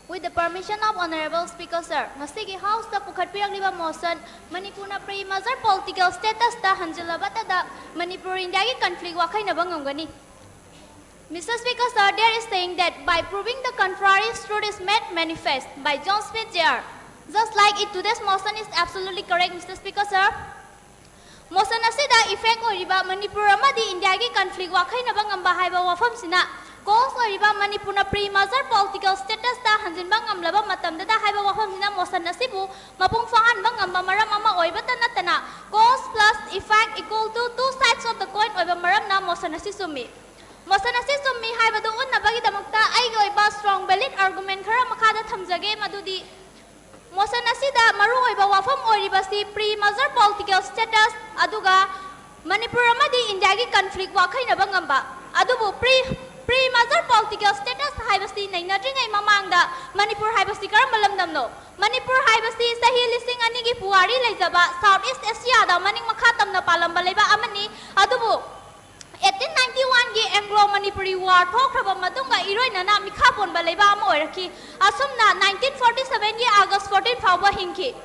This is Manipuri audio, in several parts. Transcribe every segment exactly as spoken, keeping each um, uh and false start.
With the permission of Honorable Speaker Sir, ꯉꯁꯤꯒꯤ House ꯇ ꯄꯨꯈꯠꯄꯤꯔꯛꯂꯤꯕ motion, ꯃꯅꯤꯄꯨꯔꯅ pre-merger political status ꯇ ꯍꯟꯖꯤꯜꯂꯕꯇꯗ ꯃꯅꯤꯄꯨꯔ ꯏꯟꯗꯤꯌꯥꯒꯤ conflict ꯋꯥꯈꯩꯅꯕ ꯉꯝꯒꯅꯤ꯫ Mister Speaker Sir, there is saying that by proving the contrary, truth is made manifest by John Smith Junior. Just like it, today's motion is absolutely correct, Mister Speaker Sir. Motion ꯑꯁꯤꯗ effect ꯑꯣꯏꯔꯤꯕ ꯃꯅꯤꯄꯨꯔ ꯑꯃꯗꯤ ꯏꯟꯗꯤꯌꯥꯒꯤ conflict ꯋꯥꯈꯩꯅꯕ ꯉꯝꯕ ꯍꯥꯏꯕ ꯋꯥꯐꯝꯁꯤꯅ cause ꯑꯣꯏꯔꯤꯕ ꯃꯅꯤꯄꯨꯔꯅ pre-merger political status ꯇ ꯍꯟꯖꯤꯟꯕ ꯉꯝꯂꯕ ꯃꯇꯝꯗꯗ ꯍꯥꯏꯕ ꯋꯥꯐꯝꯁꯤꯅ motion ꯑꯁꯤꯕꯨ ꯃꯄꯨꯡ ꯐꯥꯍꯟꯕ ꯉꯝꯕ ꯃꯔꯝ ꯑꯃ ꯑꯣꯏꯕꯇ ꯅꯠꯇꯅ cause plus effect equal to two sides of the coin ꯑꯣꯏꯕ ꯃꯔꯝꯅ motion ꯑꯁꯤ ꯆꯨꯝꯃꯤ꯫ Motion ꯑꯁꯤ ꯆꯨꯝꯃꯤ ꯍꯥꯏꯕꯗꯨ ꯎꯠꯅꯕꯒꯤꯗꯃꯛꯇ ꯑꯩꯒꯤ ꯑꯣꯏꯕ strong valid argument ꯈꯔ ꯃꯈꯥꯗ ꯊꯝꯖꯒꯦ, ꯃꯗꯨꯗꯤ motion ꯑꯁꯤꯗ ꯃꯔꯨꯑꯣꯏꯕ ꯋꯥꯐꯝ ꯑꯣꯏꯔꯤꯕꯁꯤ pre-merger political status ꯑꯗꯨꯒ ꯃꯅꯤꯄꯨꯔ ꯑꯃꯗꯤ ꯏꯟꯗꯤꯌꯥꯒꯤ conflict ꯋꯥꯈꯩꯅꯕ ꯉꯝꯕ꯫ ꯑꯗꯨꯕꯨ pre pre-merger political status ꯍꯥꯏꯕꯁꯤ ꯅꯩꯅꯗ꯭ꯔꯤꯉꯩ ꯃꯃꯥꯡꯗ ꯃꯅꯤꯄꯨꯔ ꯍꯥꯏꯕꯁꯤ ꯀꯔꯝꯕ ꯂꯝꯗꯝꯅꯣ? ꯃꯅꯤꯄꯨꯔ ꯍꯥꯏꯕꯁꯤ ꯆꯍꯤ ꯂꯤꯁꯤꯡ ꯑꯅꯤꯒꯤ ꯄꯨꯋꯥꯔꯤ ꯂꯩꯖꯕ South East Asia ꯗ ꯃꯅꯤꯡ ꯃꯈꯥ ꯇꯝꯅ ꯄꯥꯜꯂꯝꯕ ꯂꯩꯕꯥꯛ ꯑꯃꯅꯤ꯫ ꯑꯗꯨꯕꯨ eighteen ninety one ꯒꯤ Anglo Manipuri War ꯊꯣꯛꯈ꯭ꯔꯕ ꯃꯇꯨꯡꯗ ꯏꯔꯣꯏꯅꯅ ꯃꯤꯈꯥ ꯄꯣꯟꯕ ꯂꯩꯕꯥꯛ ꯑꯃ ꯑꯣꯏꯔꯛꯈꯤ꯫ ꯑꯁꯨꯝꯅ nineteen forty seven ꯒꯤ August fourteen ꯐꯥꯎꯕ ꯍꯤꯡꯈꯤ꯫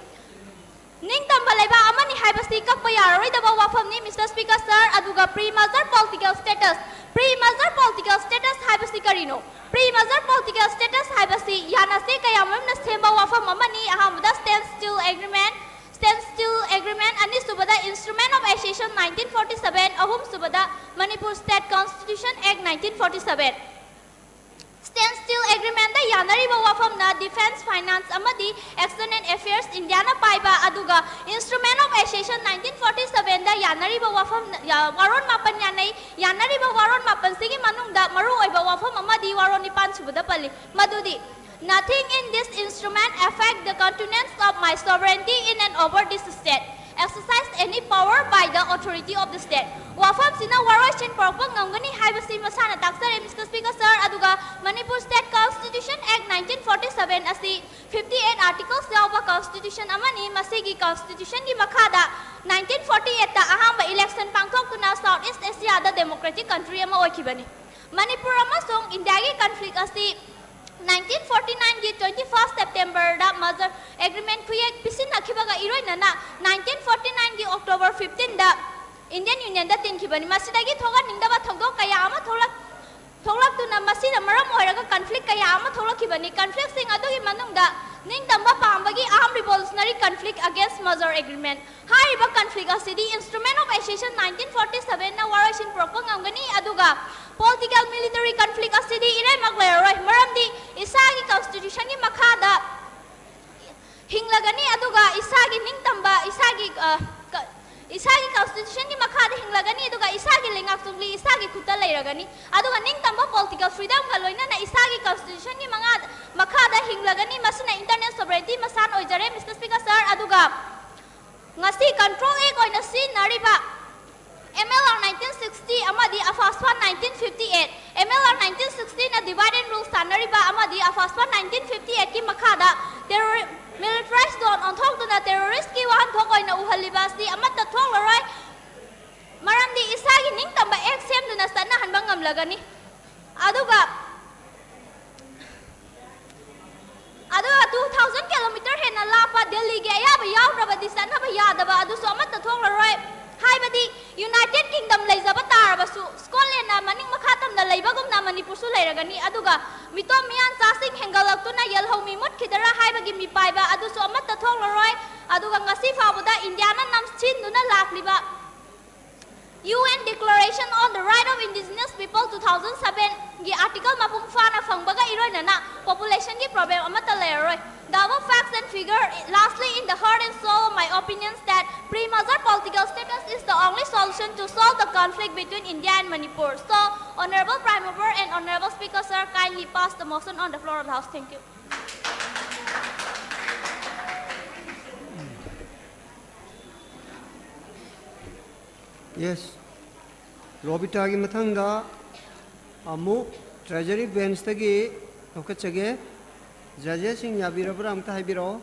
ꯅꯤꯡꯇꯝꯕ ꯂꯩꯕꯥꯛ ꯑꯃꯅꯤ ꯍꯥꯏꯕꯁꯤ ꯀꯛꯄ ꯌꯥꯔꯔꯣꯏꯗꯕ ꯋꯥꯐꯝꯅꯤ, Mister Speaker Sir꯫ ꯑꯗꯨꯒ pre-merger political status, pre-merger political status ꯍꯥꯏꯕꯁꯤ ꯀꯔꯤꯅꯣ? Pre-merger political status ꯍꯥꯏꯕꯁꯤ ꯌꯥꯅꯁꯦ ꯀꯌꯥꯃꯔꯨꯝꯅ ꯁꯦꯝꯕ ꯋꯥꯐꯝ ꯑꯃꯅꯤ꯫ ꯑꯍꯥꯟꯕꯗ Standstill Agreement, Standstill Agreement, ꯑꯅꯤꯁꯨꯕꯗ Instrument of Accession nineteen forty seven, ꯑꯍꯨꯝꯁꯨꯕꯗ Manipur State Constitution Act nineteen forty seven꯫ Standstill Agreement ꯗ ꯌꯥꯅꯔꯤꯕ ꯋꯥꯐꯝꯅ defence, finance ꯑꯃꯗꯤ external affairs ꯏꯟꯗꯤꯌꯥꯅ ꯄꯥꯏꯕ, ꯑꯗꯨꯒ Instrument of Accession nineteen forty seven ꯗ ꯌꯥꯅꯔꯤꯕ ꯋꯥꯐꯝ, ꯌꯥ-, ꯋꯥꯔꯣꯜ ꯃꯥꯄꯟ ꯌꯥꯅꯩ꯫ ꯌꯥꯅꯔꯤꯕ ꯋꯥꯔꯣꯜ ꯃꯥꯄꯟꯁꯤꯒꯤ ꯃꯅꯨꯡꯗ ꯃꯔꯨꯑꯣꯏꯕ ꯋꯥꯐꯝ ꯑꯃꯗꯤ ꯋꯥꯔꯣꯜ ꯅꯤꯄꯥꯟ ꯁꯨꯕꯗ ꯄꯜꯂꯤ, ꯃꯗꯨꯗꯤ "Nothing in this instrument affect the continuance of my sovereignty in and over this state, exercise any power by the authority of the state." ꯋꯥꯐꯝꯁꯤꯅ ꯋꯥꯔꯣꯏꯁꯤꯟ ꯄꯨꯔꯛꯄ ꯉꯝꯒꯅꯤ ꯍꯥꯏꯕꯁꯤ ꯃꯁꯥꯅ ꯇꯥꯛꯆꯔꯦ, Mister Speaker Sir꯫ ꯑꯗꯨꯒ Manipur State Constitution Act nineteen forty seven ꯑꯁꯤ fifty eight articles ꯌꯥꯎꯕ constitution ꯑꯃꯅꯤ꯫ ꯃꯁꯤꯒꯤ constitution ꯒꯤ ꯃꯈꯥꯗ nineteen forty eight ꯇ ꯑꯍꯥꯟꯕ election ꯄꯥꯡꯊꯣꯛꯇꯨꯅ South East Asia ꯗ democratic country ꯑꯃ ꯑꯣꯏꯈꯤꯕꯅꯤ꯫ ꯃꯅꯤꯄꯨꯔ ꯑꯃꯁꯨꯡ ꯏꯟꯗꯤꯌꯥꯒꯤ conflict ꯑꯁꯤ ꯅꯥꯏꯟꯇꯤꯟ ꯐꯣꯔꯇꯤ ꯅꯥꯏꯟꯒꯤ ꯇ꯭ꯋꯦꯟꯇꯤ ꯐꯥꯔꯁ ꯁꯦꯞꯇꯦꯝꯕꯔꯗ ꯃꯖꯔ ꯑꯦꯒ꯭ꯔꯤꯃꯦꯟ ꯈꯨꯌꯦꯛ ꯄꯤꯁꯤꯟꯅꯈꯤꯕꯒ ꯏꯔꯣꯏꯅꯅ ꯅꯥꯏꯟꯇꯤꯟ ꯐꯣꯔꯇꯤ ꯅꯥꯏꯟꯒꯤ ꯑꯣꯛꯇꯣꯕꯔ ꯐꯤꯐꯇꯤꯟꯗ ꯏꯟꯗꯤꯌꯟ ꯌꯨꯅꯤꯌꯟꯗ ꯇꯤꯟꯈꯤꯕꯅꯤ꯫ ꯃꯁꯤꯗꯒꯤ ꯊꯣꯛꯍꯟꯅꯤꯡꯗꯕ ꯊꯧꯗꯣꯛ ꯀꯌꯥ ꯑꯃ ꯊꯣꯛꯂꯛ ꯊꯣꯛꯂꯛꯇꯨꯅ ꯃꯁꯤꯅ ꯃꯔꯝ ꯑꯣꯏꯔꯒ ꯀꯟꯐ꯭ꯂꯤꯛ ꯀꯌꯥ ꯑꯃ ꯊꯣꯛꯂꯛꯈꯤꯕꯅꯤ꯫ ꯀꯟꯐ꯭ꯂꯤꯛꯁꯤꯡ ꯑꯗꯨꯒꯤ ꯃꯅꯨꯡꯗ ꯅꯤꯡꯇꯝꯕ ꯄꯥꯝꯕꯒꯤ armed revolutionary conflict against Mudgee Agreement꯫ ꯍꯥꯏꯔꯤꯕ ꯀꯟꯐ꯭ꯂꯤꯛ ꯑꯁꯤꯗꯤ Instrument of Accession nineteen forty ꯁꯚꯦꯟꯅ ꯋꯥꯔꯣꯏꯁꯤꯟ ꯄꯨꯔꯛꯄ ꯉꯝꯒꯅꯤ, ꯑꯗꯨꯒ political military conflict ꯑꯁꯤꯗꯤ ꯏꯔꯩꯃꯛ ꯂꯩꯔꯔꯣꯏ, ꯃꯔꯝꯗꯤ ꯏꯁꯥꯒꯤ ꯀꯟꯁꯇꯤꯇ꯭ꯌꯨꯁꯟꯒꯤ ꯃꯈꯥꯗ ꯍꯤꯡꯂꯒꯅꯤ, ꯑꯗꯨꯒ ꯏꯁꯥꯒꯤ ꯅꯤꯡꯇꯝꯕ, ꯏꯁꯥꯒꯤ, ꯑ, ꯀ-, ꯏꯁꯥꯒꯤ ꯀꯟꯁꯇꯤꯇ꯭ꯌꯨꯁꯟꯒꯤ ꯃꯈꯥꯗ ꯍꯤꯡꯂꯒꯅꯤ, ꯑꯗꯨꯒ ꯏꯁꯥꯒꯤ ꯂꯩꯉꯥꯛ ꯇꯨꯡꯂꯤ ꯏꯁꯥꯒꯤ ꯈꯨꯠꯇ ꯂꯩꯔꯒꯅꯤ, ꯑꯗꯨꯒ ꯅꯤꯡꯇꯝꯕ political freedomꯒ ꯂꯣꯏꯅꯅ ꯏꯁꯥꯒꯤ ꯀꯟꯁꯇꯤꯇ꯭ꯌꯨꯁꯟꯒꯤ ꯃꯉꯥ-, ꯃꯈꯥꯗ ꯍꯤꯡꯂꯒꯅꯤ꯫ ꯃꯁꯤꯅ internal sovereignty ꯃꯁꯥꯟ ꯑꯣꯏꯖꯔꯦ, Mister Speaker Sir꯫ ꯑꯗꯨꯒ ꯉꯁꯤ Control Act ꯑꯣꯏꯅ ꯁꯤꯖꯤꯟꯅꯔꯤꯕ M L R nineteen sixty ꯑꯃꯗꯤ AFSPA nineteen fifty eight, M L R nineteen sixtyꯅ divide and rule ꯁꯥꯟꯅꯔꯤꯕ ꯑꯃꯗꯤ AFSPA nineteen fifty eightꯀꯤ ꯃꯈꯥꯗ terror-, militarized zone ꯑꯣꯟꯊꯣꯛꯇꯨꯅ terroristꯀꯤ ꯋꯥꯍꯟꯊꯣꯛ ꯑꯣꯏꯅ ꯎꯍꯜꯂꯤꯕ ꯑꯁꯤ ꯑꯃꯠꯇ ꯊꯣꯛꯂꯔꯣꯏ, ꯃꯔꯝꯗꯤ ꯏꯁꯥꯒꯤ ꯅꯤꯡꯇꯝꯕ act ꯁꯦꯝꯗꯨꯅ ꯆꯠꯅꯍꯟꯕ ꯉꯝꯂꯒꯅꯤ꯫ ꯑꯗꯨꯒ ꯑꯗꯨꯒ two thousand kilometer ꯍꯦꯟꯅ ꯂꯥꯞꯄ ꯗꯦꯜꯂꯤꯒꯤ ꯑꯌꯥꯕ ꯌꯥꯎꯗ꯭ꯔꯕꯗꯤ ꯆꯠꯅꯕ ꯌꯥꯗꯕ ꯑꯗꯨꯁꯨ ꯑꯃꯠꯇ ꯊꯣꯛꯂꯔꯣꯏ꯫ ꯍꯥꯏꯕꯗꯤ United Kingdom ꯂꯩꯖꯕ ꯇꯥꯔꯕꯁꯨ Scotlandꯅ ꯃꯅꯤꯡ ꯃꯈꯥ ꯇꯝꯅ ꯂꯩꯕꯒꯨꯝꯅ ꯃꯅꯤꯄꯨꯔꯁꯨ ꯂꯩꯔꯒꯅꯤ꯫ ꯑꯗꯨꯒ ꯃꯤꯇꯣꯞ ꯃꯤꯌꯥꯟ ꯆꯥꯁꯤꯡ ꯍꯦꯟꯒꯠꯂꯛꯇꯨꯅ ꯌꯦꯜꯍꯧꯃꯤ ꯃꯨꯠꯈꯤꯗꯔꯥ ꯍꯥꯏꯕꯒꯤ ꯃꯤꯄꯥꯏꯕ ꯑꯗꯨꯁꯨ ꯑꯃꯠꯇ ꯊꯣꯛꯂꯔꯣꯏ꯫ ꯑꯗꯨꯒ ꯉꯁꯤ ꯐꯥꯎꯕꯗ ꯏꯟꯗꯤꯌꯥꯅ ꯅꯝꯁꯤꯟꯗꯨꯅ ꯂꯥꯛꯂꯤꯕ U N Declaration on the Right of Indigenous People two thousand sevenꯒꯤ article ꯃꯄꯨꯡ ꯐꯥꯅ ꯐꯪꯕꯒ ꯏꯔꯣꯏꯅꯅ populationꯒꯤ problem ꯑꯃꯠꯇ ꯂꯩꯔꯔꯣꯏ꯫ The above facts and figure lastly in the heart and soul of my opinions that pre-Mudgee political status is the only solution to solve the conflict between India and Manipur. So, Honorable Prime Mover and Honorable Speaker Sir, kindly pass the motion on the floor of the House. Thank you. Yes. ꯔꯣꯕꯤꯇꯥꯒꯤ ꯃꯊꯪꯗ ꯑꯃꯨꯛ Treasury benchꯇꯒꯤ ꯂꯧꯈꯠꯆꯒꯦ꯫ Judgesꯁꯤꯡ ꯌꯥꯕꯤꯔꯕ꯭ꯔꯥ ꯑꯝꯇ ꯍꯥꯏꯕꯤꯔꯛꯑꯣ꯫